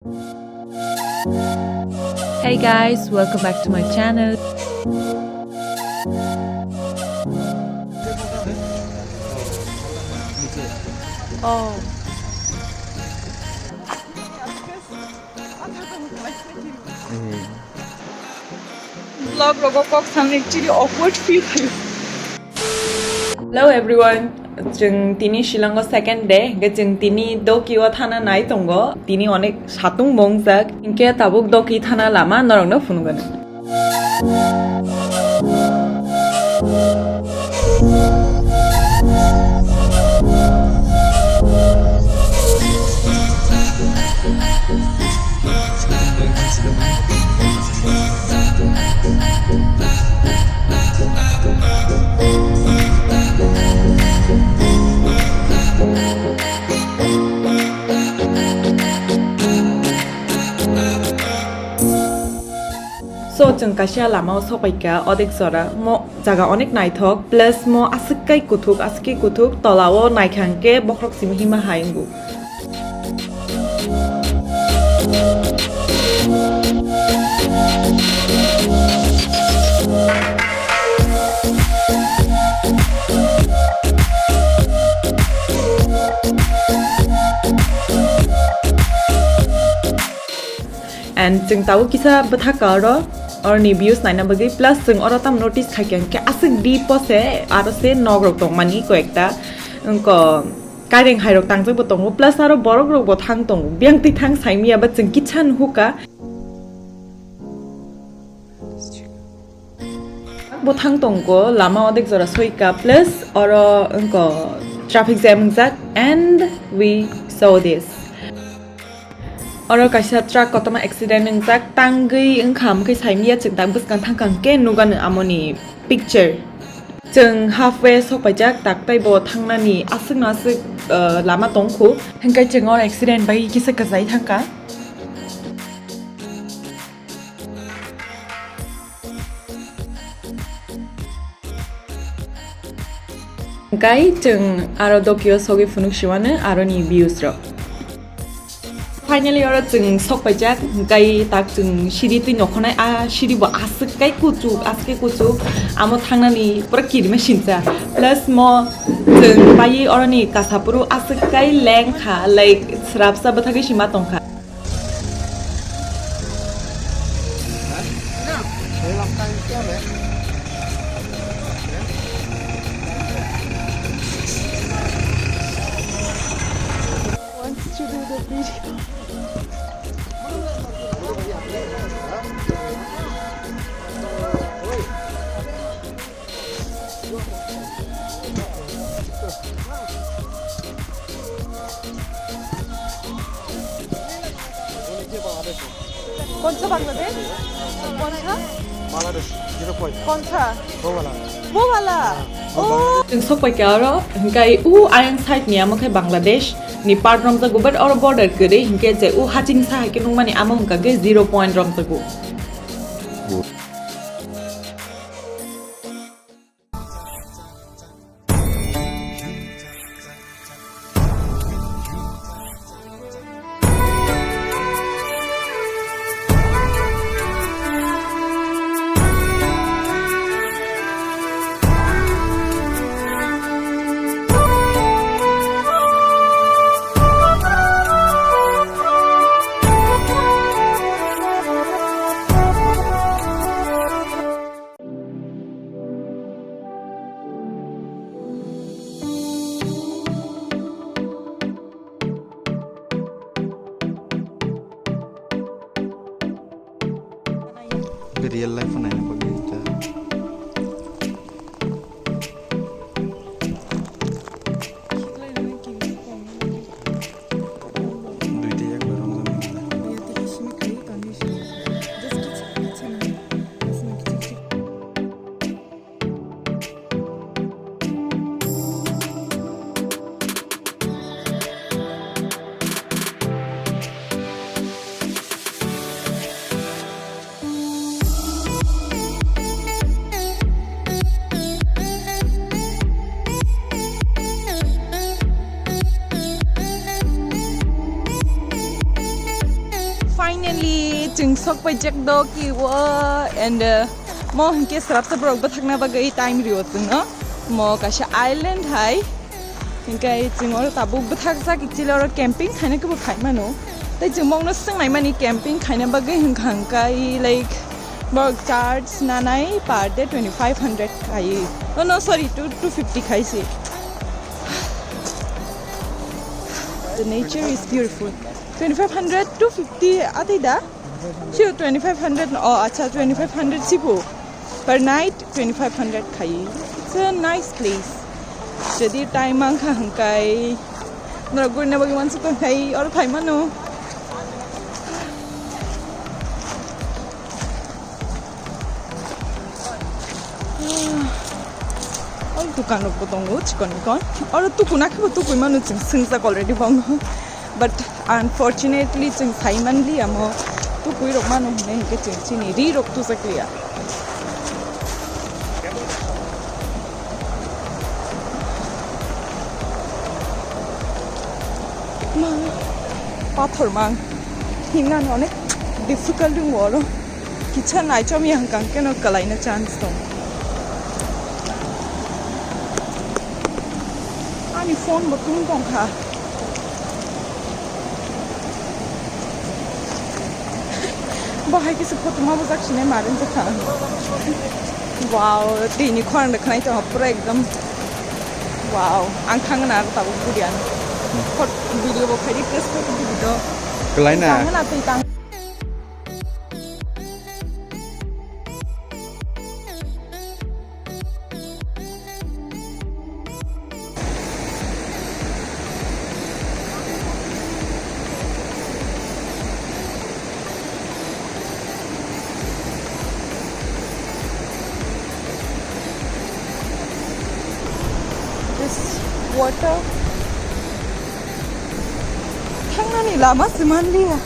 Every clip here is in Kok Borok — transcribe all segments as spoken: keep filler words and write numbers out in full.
Hey guys, welcome back to my channel. Oh. Vlog rogo kok samni actually awkward feel khayo. Hello everyone, chwng tini Shillong o second day, hwnkhe chwng tini Dokyo thana nai tongo, tini onek satung bo wngjak, hwnkhe tabuk Dokyo thana lama norokno phunukgano. So, chwng kaisa lama o sopaikha, odek jora mo jaga onek naithok, plus mo aswk kai kuthuk, aswk kai kuthuk, tola o naikha hwnkhe bokhorok simi hima hai wngo. And chwng tabuk kisa bwthaka oro, oroni views naina bagwi, plus chwng oro tamo notice khaikha hwnkhe aswk deep o se aro se nok rok tongmani koyekta, wngkha kaireng hai rok tangjak bo tongo, plus aro borok rok bo thang tongo, biyang twi thang saimanya ba chwng kisa nuhukha. Bo thang tongo, lama odek jora soika, plus oro wngkha traffic jam wngjak, and we saw this. Oro kaisa truck kotorma accident wngjak, tangwi wngkha, amokhe saimanya chwng tak bwskang thangkha hwnkhe nukgano amoni picture. Chwng halfway sokpaijak, tak tei bo thangnani aswkno aswk, uh, lama tongkhu. Hwnkhe chwng oro accident bai kisa kwchai thangkha. Hwnkhe chwng aro Dokyo sogwi phunuk siwano aroni views rok. Finally oro chwng sokpaijak, hwnkhe tak chwng siri twi nokhonai, a siri bo aswk kai kuchuk, aswk kai kuchuk, amo thangnani pura kirima sincha. Plus mo chwng paiwi oroni kasaphuru aswk kai lengkha, like srapsa bwthagwi sima tongkha. Wants to do the video. कौन सा बांग्लादेश? कौन सा? Bangladesh, zero point. कौन सा? वो वाला। वो वाला? हाँ, वो वाला। Oh. Chwng sokpaikha oro, hwnkhe u ayang side ni amo khe Bangladesh ni part romjago, but oro border kwrwi, hwnkhe je u haching sa hai khe nukmani amo hwnkha khe zero point romjago. Real life o naina bagwi ta. Duita yak bai romjak nai. Finally, chwng sok paijak do kiwo and, uh, mo hinkhe srapsa borok bwthakna bagwi time rio chwngno. Mo kaisa island hai. Hinkhe chwng oro tabuk bwthakjak, actually oro camping khaina kebo khai mano. Tei chwng mokno swngnaimani camping khaina bagwi hinkha hinkhe, like, borok charge nanai per day twenty-five hundred khai. Oh no, sorry, two, two fifty khai se. The nature is beautiful. Twenty-five hundred, two fifty atwi da? Sure, twenty-five hundred. Oh, acha, twenty-five hundred sibu. Per night twenty-five hundred khai. It's a nice place. Jodi time mankha hwnkhai, norok gurina bagwi uansuk tongkhai, oro phai mano. Oro dukan rokbo tongo chikon mikon. Oro tukuna khebo tukui mano, chwng swngjak already bongo. But unfortunately, chwng sai manliya mo, tukui rok mano hinwi hinkhe chwng chini ri rok tujak liya. Ma, pathor mang. Himna no onek difficult wng oro. Kisa naichomya hwnkha keno kwlaina chance tong. Ani phone bo tung tongkha. Bo hai kisa photo ma bujak sinai ma ring tongkha. Wow, tini khorang de khnai tongkha pura ekdom. Wow, ang thangna aro tabuk budi ano. Video bo khai request ko budi do. Kwlaina. Thangna twi tang. This water. Thangnani lama se manliya.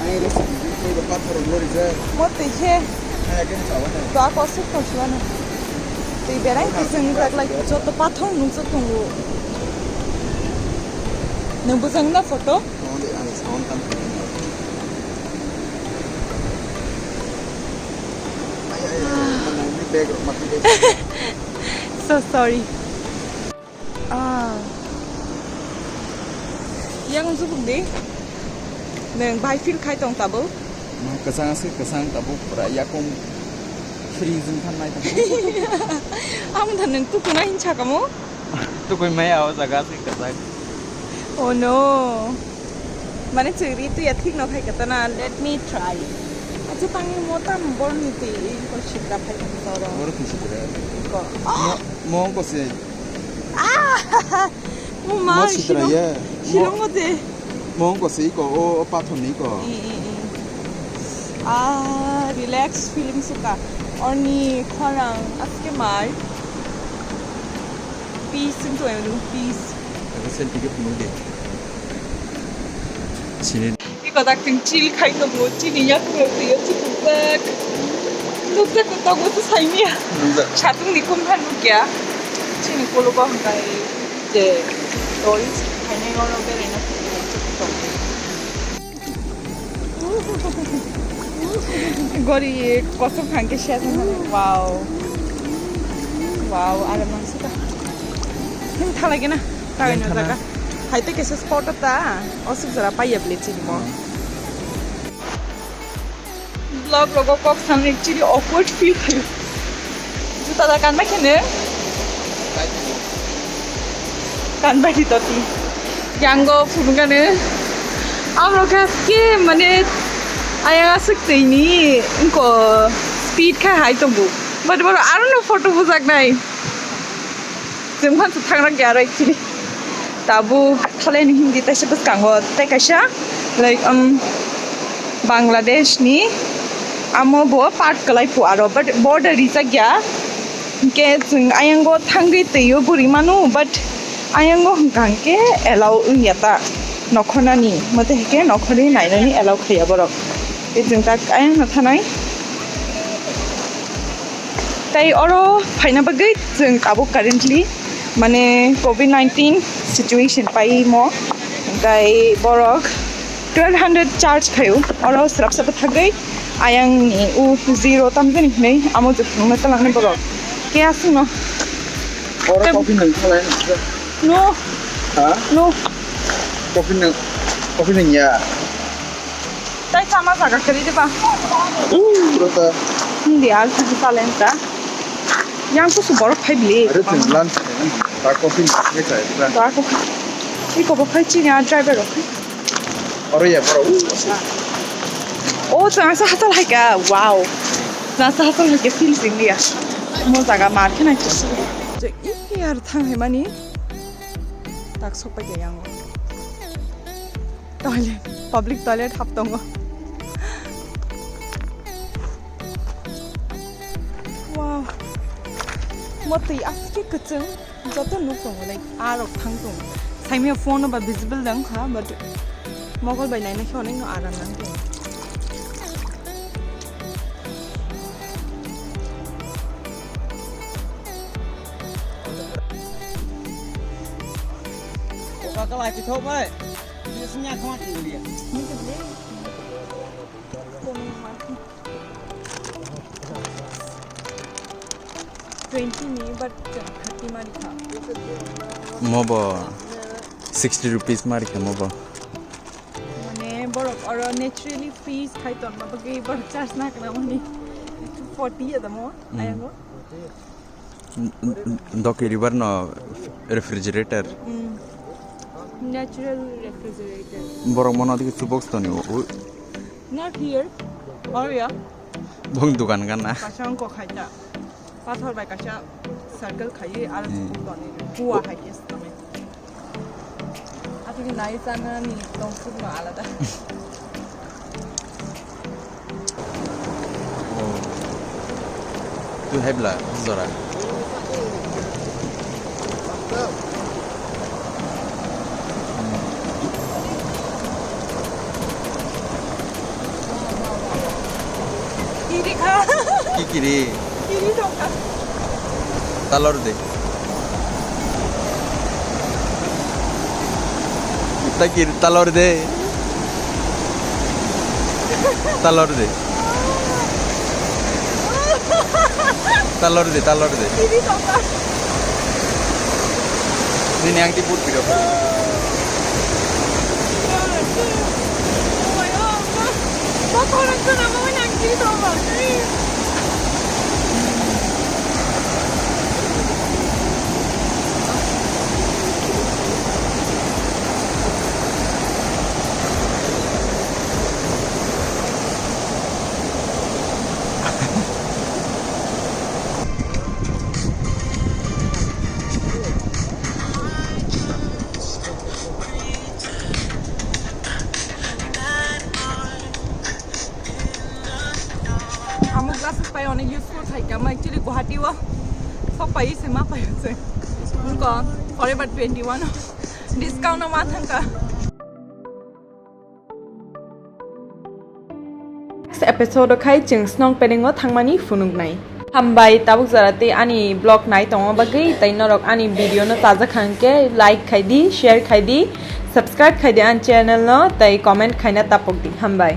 Ang iro song, iro pathor rok lori jak. Mo twi khe. Hai, khe sawa hai. Ba kosuk kosuk ano. Twi berai twi seng jak lai joto pathor nukjak tongo. Nwng bujang na photo? Sound, ang sound tam. Ai, ai, ai, ang ni bag rok mati bag. So sorry. Ah. Yang jubuk di. Neng bai feel khai tong tabuk. Ma kwchang ase, kwchang tabuk pura yakung freezing thangnai tabuk. Amo than neng tukuna hin sakamo? Tukui maya o jaga ase kwchang. Oh no. Mane chwngri tuya thik no khai katana. Let me try. Acha tangi motam borni twi ko sitra khai tong toro. Boro khe sitra. Ko. Mo, mo ko se. Ah! Mo ma, mo sitra shirong, ya. Shirong mo je. Mo ko se ko o, o pathor ni ko. I, i, i. Ah, relax feeling suka. Orni khorang aske mar. Peace into everything, peace. Ako selfie ke phunuk de. Sini. Iko dak ting chill khai tongo, chini yak rok twi o chukjak. Nukjak ko tongo to saimia. Nukjak. Satung ni kum phan nukya. Chini kologo hwnkhai je tourist khainai oro beraina phaiwi tongo. Gori kosok hangke sha thangmani. Wow. Wow, aram nang suka. Him thalai gena. Tawi no jaga. Hai te kesa spot ta. Osuk jara paiya bile chini mo. Vlog rogo kok samni actually awkward feel khayo. Juta da kanbai khene? Kanbai di toti. Yango phunukane. Amro kha ke mane ayang asuk twi ni ko speed kha hai tongo. But boro aro no photo bujak nai. Chwng phan se thangna kya rai chini. Tabuk thale ni hindi taisa bwskango tei kaisa, like, um, Bangladesh ni amo bo part kwlai phu aro, but border rijak ya. Hingke chwng ayango thangwi twi o guri manu, but ayango hwnkha hwnkhe allow wngya ta nokhornani, mote hwnkhe nokhorni nainani allow khaiya borok. Tei chwng tak ayang no thanai. Tai oro phaina bagwi chwng tabuk currently mane covid nineteen situation paimo, tai borok Twelve hundred charge khayo, oro srap srap thagwi ayang ni u zero tamjani hinwi amo je phunukna talangni borok. Khe aswkno. Oro Khe- coffee nang khalai nang. No, Ha? No. Coffee nang, coffee nang ya. Tai sama jaga khari diba? Uro ta. Hindi al thang talenta. Yang kusu borok phai bili. Are tin lunch ta coffee nang khalai ta. Dark coffee. Iko bo phai chini a driver rok. Oro ya, bro. O, chwng asa hatal hai ka. Wow. Chwng asa hatal hai ka, feel sing ya. Mo jaga mar khe nai. Je, ini ar thang hai mani. Tak sok pa yang. Toilet, public toilet hap tongo. Wow. Mo twi aske kwchwng. Joto nuk tongo, like, a rok thang tongo. Saimia phone no ba visible dang kha, but mobile bai naina khe onek no aram nang tongo. Coca-Cola kithok bai. Ini senya khamat ni dia. Ini ke beli. Kono ma. Twenty ni, but thirty mari kha. Mobo sixty rupees mari kha mobo. Mane borok oro naturally freeze khai ton ma bagwi borok charge na kana mani two forty ya damo Mm. ayango. N-, n-, n-, doki river no refrigerator. Mm. Natural refrigerator. Borok mono digi chu box toni o. Not here. Or ya. Bong dukan kan na. Kaisa wngkha khaita. Pathor bai kaisa circle khaiwi aro Hmm. chukuk toni. Kuwa hai khe swnamwi. Atwini nai chana ni tong sukno alada. Oh. Tu hai bla jora. Kiri kha. Ki kiri? Kiri tongkha. Talor de. Takir talor de. Talor de. Talor de, talor de. Kiri tongkha. Nini ang ti put piro. Oh my God. Bothor wngkha na, mama nang kiri tongkha. Amo glasses pai onek useful khai kama, actually Guwahati o sok pai se ma pai se. Nko forever twenty-one discount o ma thangka. Next episode o khai chwng Snong Pedeng o thangmani phunuknai. Hambai tabuk jora tei ani vlog nai tongma bagwi, tei norok ani video no chajak hangke like khai di, share khai di, subscribe khai di ani channel no, tei comment khaina tapok di. Hambai.